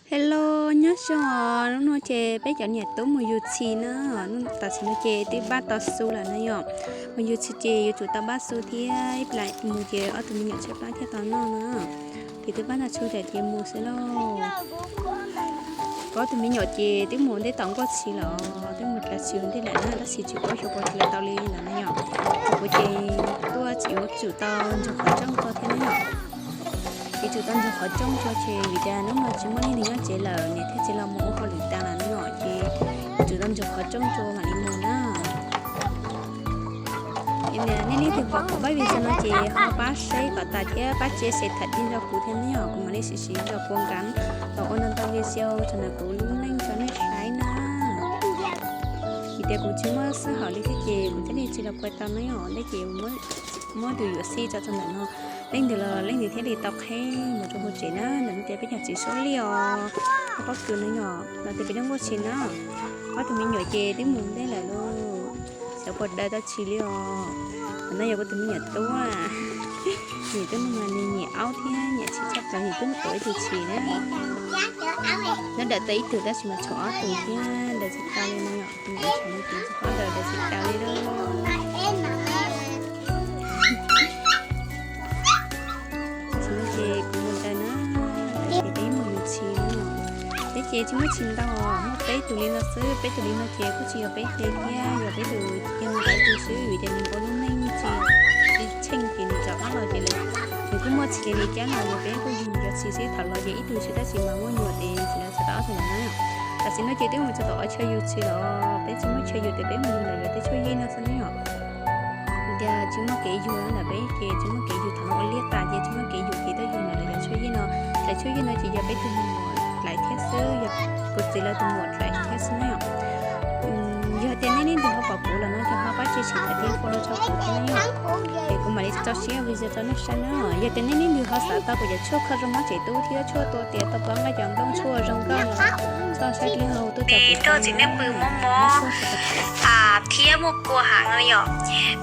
Hello, nyob zoo os, hnub no ces peb cov niam tub mus yug txhis na. Tam sim no ces twb npaj tau xu lawm na yom. Mus yug txhis ces yuav tsum tau npaj xu thiab, ib pliag mus ces ob tug me nyuam tshaib plab thiaj tau noj na. Ces twb npaj tau xu lawm ces mus xwb lauj. Ob tug me nyuam ces twb mus ua ntej tom nkuaj txhis lawm, twb mus dlaws txhis ua ntej lawm na, tab sis tsis paub xyov puas dlaws tau li lawm na yom. Kuv ces tuaj ces yuav tsum tau ntsaws qhov rooj tso thiab na yom. Ces tsum tau ntsaws qhov rooj tso ces vim tias hnub no tsis muaj leej twg nyob tsev lawm, niam thiab txiv los mus ua hauj lwm tas lawm no ces tsum tau ntsaws qhov rooj tso mam li mus na. Nej leej twg pom kuv pab video no ces ho pab saib kom tas thiab pab share tham tim rau kuv thiab na yom, kuv mam li siv zog puas nkam los ua ntau ntau video tso ntawm kuv lub neej rau nej saib na. Vim tias kuv tsis muaj sij hawm li thiab ces kuv thiaj li tsis los kuaj tau na yom, nej ces muab tus yuam sij tso tso ntawm no, leej twg los leej twg thiaj li tau qheb mus rau hauv tsev na. Ntawm no ces peb cov txiv suab liaj os, ob pob kws no yom, no ces peb lub nkuaj txhis na. Ob tug me nyuam ces twb mus ntej lawm lauj, xyov puas daws tau txhis li os. Qhov no yog kuv tus me nyuam tub, nws twb mus mas nws nyiam aub thiab nyiam txhis tshaj plaws, nws twb mus tuav ib tug txhis na. Nyob daws tau ib tug tab sis mas tshuav ob tug thiab daws tsis tau li no yom, tus me nyuam tshuav no ces tsis paub daws, daws tsis tau li lauj. Tam sim no ces kuv mus daws na, ces peb mus yug txhis no. Peb ces tsis muaj txhis ntau, muaj peb tus li no xwb, peb tus li no ces kuj tsis yog peb ce thiab, yog peb tus cia mus daws ib tug xwb vim tias nws ua lub neej tsis, tsis tsheej ces nws rov qab los ces lawv, nws kuj muaj txhis li cas los yog peb kuj yug cov txhis xwb, thaum los ces ib tug xwb tab sis mas muaj nyuam ces tsis lawv txhais tau ob tug lawm na. Tam sim no ces twb mus txog tom qhov chaw yug txhis los peb tsis muaj chaw yug ces peb mus yug ntawm lawv tej tshuaj yij no xwb na yom. Tias tsis muaj kev yug ntawm peb ces tsis muaj kev yug, thaum no ua liaj tas ces tsis muaj kev yug ces tuaj yug ntawm lawv cov tshuaj yij no. Lawv tshuaj yij no ces yog peb tus me nyuam dlais thiab xwb, yog kuv txiv lawv tus muam dlais thiab xwb na yom. Yog tias nej leej twg ho pom kuv lawm no ces ho pab share tham thiab follow rau kuv thiab na yom. Ces kuv mam li tso siab video rau nej saib na. Yog tias nej leej twg ho xav tau kuv cov tshuaj kho zoo mob tsev tub thiab tshuaj tua tias tau pob nqaij cov nplooj tshuaj zoo nkauj los txhob saib clip hauv tuaj rau kuv nrog txiv neej pw mob mob thiab muaj kua heev no yom.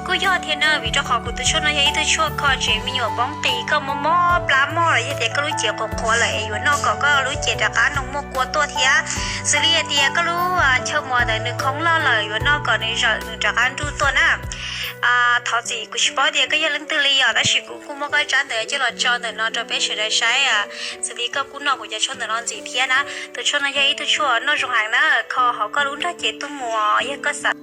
Kuj yog thiab na, vim rau qhov kuv tus tshuaj no yog ib tug tshuaj kho tsev me nyuam poob qis, koj mob mob plab mog los yog tias koj lub cev qhuav qhuav lawm es yuav noj kom koj lub cev rov qab noo muaj kua tuaj thiab. Xws li hais tias koj lub chaw mos ntawd nws khoob loj lawm yuav noj kom nws zawm nws rov qab nruj tuaj na. Thov txim kuv tsis paub tias koj yog leej twg li yom, tab sis kuv kuj muab koj tsab ntawv coj los tso ntawm no rau peb sawv daws saib. Xws li koj kuj noj kuv cov tshuaj ntawm no ntxiv thiab na. Tus tshuaj no yog ib tug tshuaj noj zoo heev na, kho hauv koj lub nrog cev tuaj mus, yog koj xav